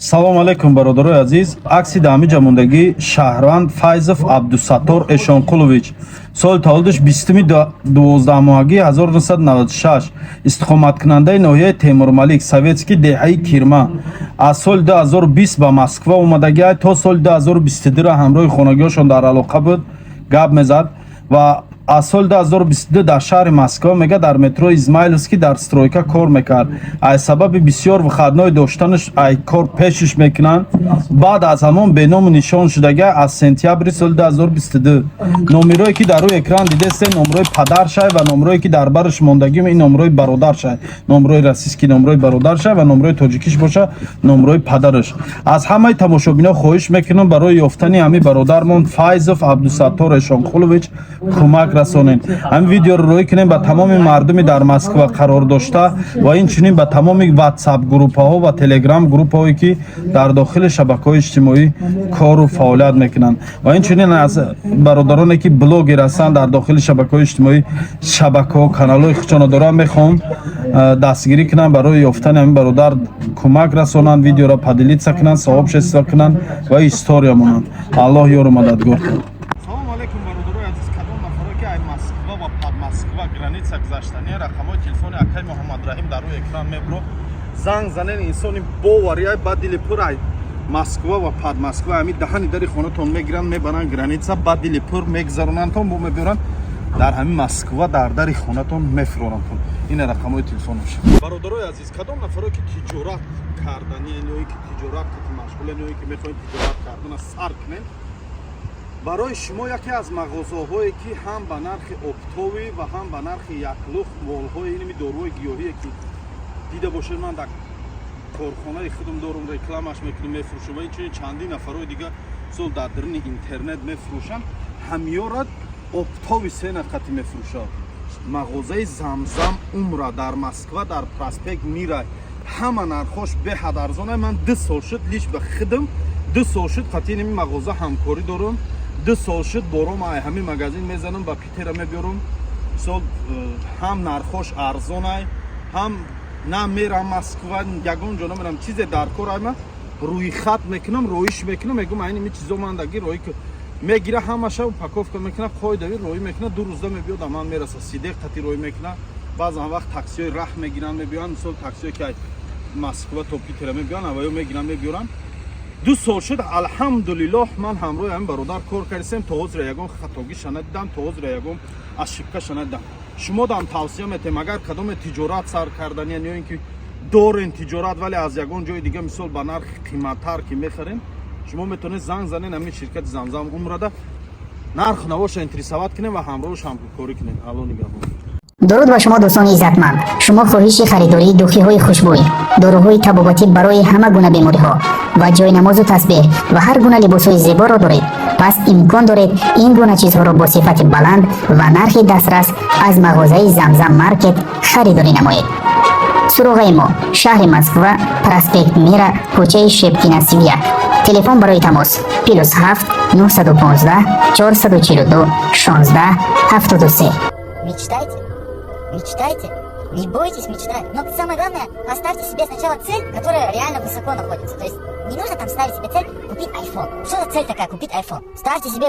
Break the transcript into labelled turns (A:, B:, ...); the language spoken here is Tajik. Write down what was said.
A: Салом алейкум, бародарои азиз. Акси даҳамиҷа мондагӣ шаҳрванд Файзов Абдусаттор Эшонқулович, соли таваллудаш 20-12-моҳагии 1996, истиқоматкунандаи ноҳияи Темурмалик, Советский, деҳаи Кирма. Аз соли 2020 ба Москва омадагиай, то соли 2022 ҳамроҳи хонагиҳошон дар алоқа буд, гап мезад ва аз соли 2022 дар шаҳри Москва, мега, дар метрои Измайловский дар стройка кор мекард. Аз сабаби бисёр выходной доштанаш ай кор пешиш мекунанд. Баъд аз ҳамон беному нишон шудага аз сентябри соли 2022. Номерое ки дар рӯи экран дидесте, номерои падаршай ва номерое ки дар бараш мондагим, ин номерои бародаршай, номерои российский номерои бародаршай ва номерои тоҷикиш боша, номерои падараш. Аз ҳамаи тамошобино хоҳиш мекунам, барои ёфтани ҳамин бародармон Файзов Абдусаттор Эшонқулович кӯмак расонем. Ҳамин видеоро рӯй кунем ба тамоми мардуми дар Москва қарор дошта ва инчунин ба тамоми Ватсап группаҳо ва Телеграм группаҳое, ки дар дохили шабакаҳои иҷтимоӣ кору фаъолият мекунанд, ва инчунин аз бародароне, ки блогер ҳастанд, дар дохили шабакаҳои иҷтимоӣ шабакаҳо, каналҳои худшонро доранд, мехоҳам дастгирӣ кунанд, барои ёфтани ҳамин бародар кӯмак расонанд, видеоро поделиться кунанд, сообщество кунанд ва история монанд. Аллоҳ ёру мададгор. Салом алейкум, бародарои азиз. Кадом нафаро, ки ай Москва ва Подмосква граница гузаштани, рақамҳои телефони акаи Муҳаммадраҳим дар рӯи экран мебро, занг занен. Инсони бовариай, ба дили пур ай Москва ва Подмосква ҳами даҳани дари хонатон мегиранд, мебаранд граница, ба дили пур мегузаронандтон, бо мебиёранд, дар ҳамин Москва дар дари хонатон мефурорандтон. Ина рақамҳои телефонаш. Бародарои азиз, кадом нафаро, ки тиҷорат кардани ё ки тиҷорат машғулен ё ки мехоҳед тиҷорат кардана сар кунед, барои шумо яке аз мағозаҳое, ки ҳам ба нархи оптовый ва ҳам ба нархи яклух молҳои иними доруҳои гиёҳие, ки дида бошед, ман дар корхонаи худам дорум, рекламаш мекунем, мефурӯшам ва инчунин чандин нафарҳои дига сол дар даруни интернет мефурӯшанд, ҳамёрад оптовый цена қати мефурӯшад. Мағозаи «Замзам Умра» дар Москва, дар проспект Мира. Ҳама нархош беҳад арзона. Ман 2 сол шуд, лично ба худам 2 сол шуд қати ин мағоза ҳамкорӣ дорум. 2 сол шуд бором ай ҳамин магазин мезанам, ба Питера мебиёрам. Мисол, ҳам нархош арзонай, ҳам на мерам Москва, ягон ҷо намерам. Чизе дар кор айма рӯйхат мекунам, роиш мекунам, мегӯм, айни ми чизо мандаги роӣ мегира, ҳамаша упаковка мекуна, қоидави роӣ мекуна, 2 рӯзда мебиёд, а ман мераса. Сиде қати роӣ мекуна. Баъзан вақт таксиҳои раҳ мегиранд, мебиёянд. Мисол, таксиҳое ки ай Москва то Питера мебиёянд, аваё мегиранд, мебиёранд. 2 сол шуд, алҳамдулиллоҳ, ман ҳамроҳи ҳамин бародар кор кардисем. То ҳозира ягон хатогиша надидам, то ҳозира ягон ошибкаша надидам. Шумо дам тавсия метем, агар кадоме тиҷорат сар кардани ё ин ки дорен тиҷорат, вале аз ягон ҷои дига, мисол, ба нархи қиматтар ки мехарем, шумо метавонед занг занед ҳамин ширкати «Замзам Умрада», нарх навоша интересовать кунем ва ҳамроҳш ҳамкорӣ кунем. Алло нигаҳбон.
B: Дуруд ба шумо, дӯстони иззатманд! Шумо хоҳиши харидории духиҳои хушбӯй, доруҳои табобатӣ барои ҳама гуна бемориҳо ва ҷойнамозу тасбеҳ ва ҳар гуна либосҳои зеборо доред, пас имкон доред ин гуна чизҳоро бо сифати баланд ва нархи дастрас аз мағозаи «Замзам Маркет» харидорӣ намоед. Суроғаи мо: шаҳри Москва, проспект Мира, кӯчаи Шепкина, 31. Телефон барои тамос: +7 915 442 16 73.
C: Мечтайте, мечтайте, не бойтесь мечтать. Но самое главное, поставьте себе сначала цель, которая реально высоко находится. То есть не нужно там ставить себе цель купить iPhone. Что за цель такая, купить iPhone? Ставьте себе